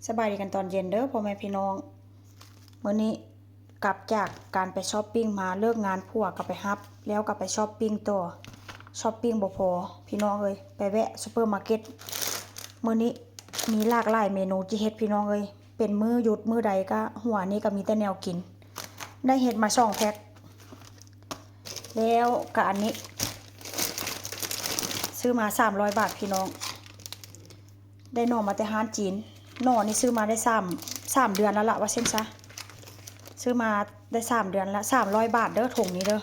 ສະບາຍດີກັນຕອນເຢັນເດີພໍ່ແມ່ພີ່ນ້ອງ. ມື້ນີ້ກັບຈາກການໄປຊັອບປິງມາ, ເລີກງານຜົວກໍໄປຮັບ ແລ້ວກໍໄປຊັອບປິງຕໍ່. ຊັອບປິງບໍ່ພໍພີ່ນ້ອງເອີຍ, ໄປແວະຊຸບເປີມາເກັດ. ມື້ນີ້ມີຫຼາກຫຼາຍເມນູຊິເຮັດພີ່ນ້ອງເອີຍ, ເປັນມື້ຢຸດມື້ໃດກໍຫົວນີ້ກໍມີແຕ່ແນວກິນ. ໄດ້ເຫັດມາສອງແພັກ ແລ້ວກໍອັນນີ້ ຊື້ມາສາມຮ້ອຍບາດພີ່ນ້ອງ. ໄດ້ໜໍ່ມາແຕ່ຮ້ານຈີນ. ໜໍ່ນີ້ຊື້ມາໄດ້ສາມ ສາມເດືອນແລ້ວລະ ວ່າຊັ້ນຊະ. ຊື້ມາໄດ້ສາມເດືອນລະ ສາມຮ້ອຍບາດເດີ ຖົງນີ້ເດີ.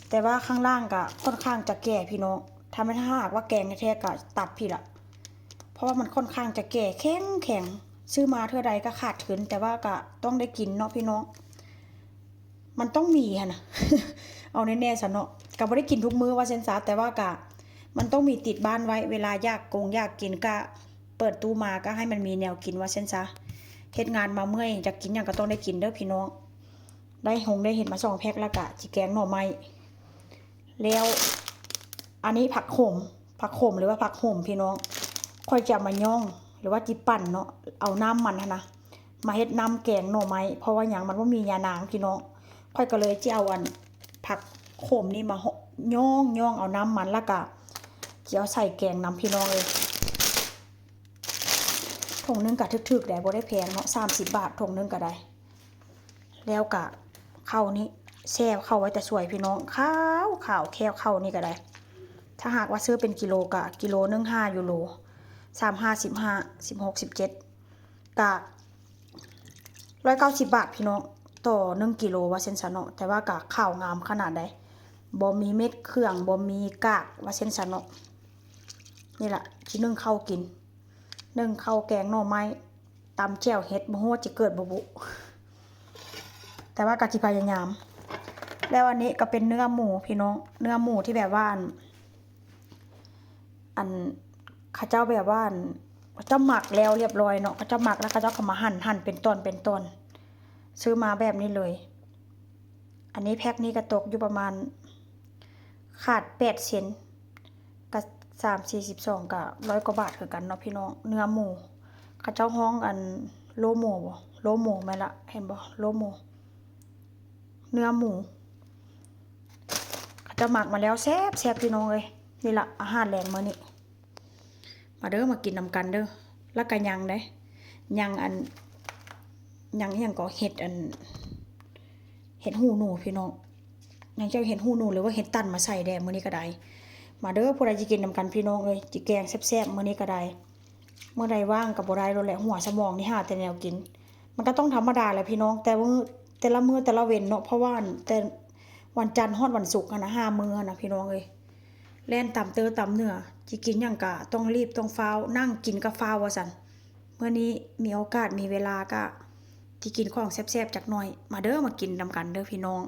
ແຕ່ວ່າຂ້າງລ່າງກະຂ້ອນຂ້າງຈະແກ່ພີ່ນ້ອງ, ຖ້າແມ່ນຫາກວ່າແກງແທ້ໆກະຕັດພີ້ລະ ເພາະວ່າມັນຂ້ອນຂ້າງຈະແກ່ແຂງໆ. ຊື້ມາເທື່ອໃດກະຂາດທຶນ, ແຕ່ວ່າກະຕ້ອງໄດ້ກິນເນາະພີ່ນ້ອງ. ມັນຕ້ອງມີຫັ້ນນະ ເອົາແນ່ໆຊະເນາະ. ກໍບໍ່ໄດ້ກິນທຸກມື້ວ່າຊັ້ນຊະ, ແຕ່ວ່າກະມັນຕ້ອງມີຕິດບ້ານໄວ້, ເວລາຢາກກົງຢາກກິນກະເປີດຕູ້ມາກະໃຫ້ມັນມີແນວກິນວ່າຊັ້ນຊະ. ເຮັດງານມາເມື່ອຍ ຢາກກິນຫຍັງກໍຕ້ອງໄດ້ກິນເດີພີ່ນ້ອງ. ໄດ້ຫົງໄດ້ເຫັດມາສອງແພັກ ແລ້ວກະຊິແກງໜໍ່ໄມ້. ແລ້ວອັນນີ້ຜັກໂຂມ, ຜັກໂຂມ ຫຼືວ່າຜັກໂຫມພີ່ນ້ອງ, ຂ້ອຍຈະເອົາມາຍ້ອງ ຫຼືວ່າຈິປັ່ນເນາະ, ເອົານ້ຳມັນຫັ້ນນະ ມາເຮັດນ້ຳແກງໜໍ່ໄມ້. ເພາະວ່າຫຍັງ? ມັນບໍ່ມີຍານາງພີ່ນ້ອງ. ຂ້ອຍກໍເລີຍຈະເອົາອັນຜັກໂຂມນີ້ມາຍ້ອງ ຍ້ອງເອົານ້ຳມັນ ແລ້ວກະຈະເອົາໃສ່ແກງນຳພີ່ນ້ອງເອີຍ. ຖົງໜຶ່ງກະຖືກໆໄດ໋, ບໍ່ໄດ້ແພງເນາະ, ສາມສິບບາດ ຖົງໜຶ່ງກະໄດ້. ແລ້ວກະເຂົ້ານີ້ ແຊ່ເຂົ້າໄວ້ແຕ່ສວຍພີ່ນ້ອງ, ຂາວໆ ແຄ່ເຂົ້ານີ້ກະໄດ້. ຖ້າຫາກວ່າຊື້ເປັນກິໂລກະກິໂລໜຶ່ງຫ້າຢູໂຣ, ສາມຫ້າ ສິບຫ້າ ສິບຫົກ ສິບເຈັດ ກະຮ້ອຍເກົ້າສິບບາດພີ່ນ້ອງ ຕໍ່ໜຶ່ງກິໂລວ່າຊັ້ນຊະເນາະ. ແຕ່ວ່າກະຂາວງາມຂະໜາດໃດ, ບໍ່ມີເມັດເຄື່ອງ ບໍ່ມີກາກວ່າຊັ້ນຊະເນາະ. ນີ້ລະ ຊິໜຶ້ງເຂົ້າກິນ, ໜຶ້ງເຂົ້າແກງໜໍ່ໄມ້ ຕຳແຈ່ວເຫັດ ບໍ່ຮູ້ວ່າຊິເກີດບໍ່ບຸ ແຕ່ວ່າກໍຊິພະຍາຍາມ. ແລ້ວອັນນີ້ກໍເປັນເນື້ອໝູພີ່ນ້ອງ, ເນື້ອໝູທີ່ແບບວ່າ ອັນ ອັນ ເຂົາເຈົ້າແບບວ່າ ອັນ ເຂົາເຈົ້າໝັກແລ້ວລຽບລ້ອຍເນາະ, ເຂົາເຈົ້າໝັກແລ້ວເຂົາເຈົ້າກໍມາຫັ່ນ ຫັ່ນເປັນຕອນເປັນຕອນ, ຊື້ມາແບບນີ້ເລີຍ. ອັນນີ້ແພັກນີ້ກໍຕົກຢູ່ປະມານ ຂາດແປດເຊັນ ກໍສາມ ສີ່ ສິບສອງ ກໍຮ້ອຍກວ່າບາດຄືກັນເນາະພີ່ນ້ອງ. ເນື້ອໝູ ເຂົາເຈົ້າຮ້ອງອັນໂລໝູບໍ? ໂລໝູແມ່ນລະ ເຫັນບໍ່? ໂລໝູ ເນື້ອໝູ ເຂົາເຈົ້າໝັກມາແລ້ວແຊບໆ ພີ່ນ້ອງເອີຍ. ນີ້ລະອາຫານແລງມື້ນີ້. ມາເດີ ມາກິນນຳກັນເດີ. ແລ້ວກະຍັງເດ້ ຍັງອັນ ຍັງອີ່ຫຍັງກໍ ເຫັດອັນ ເຫັດຫູໜູພີ່ນ້ອງ, ຍັງຈະເອົາເຫັດຫູໜູ ຫຼືວ່າເຫັດຕັນມາໃສ່ແດ່ມື້ນີ້ກໍໄດ້. ມາເດີ ຜູ້ໃດຊິກິນນຳກັນພີ່ນ້ອງເອີຍ, ຊິແກງແຊບໆມື້ນີ້ກໍໄດ້. ມື້ໃດວ່າງກໍບໍ່ໄດ້ໂລດແຫຼະ, ຫົວສະໝອງນີ້ຫາແຕ່ແນວກິນ. ມັນກໍຕ້ອງທຳມະດາແຫຼະພີ່ນ້ອງ, ແຕ່ມື້ ແຕ່ລະມື້ແຕ່ລະເວັນເນາະ, ເພາະວ່າແຕ່ວັນຈັນຮອດວັນສຸກຫັ້ນນະ ຫ້າມື້ຫັ້ນນະ ພີ່ນ້ອງເອີຍ. ແລ່ນຕາມເຕີຕາມເໜືອ, ຊິກິນຫຍັງກະຕ້ອງລີບຕ້ອງຟ້າວ, ນັ່ງກິນກະຟ້າວວ່າຊັ້ນ. ມື້ນີ້ມີໂອກາດມີເວລາກະຊິກິນຂອງແຊບໆຈັກໜ້ອຍ. ມາເດີ ມາກິນນຳກັນເດີພີ່ນ້ອງ.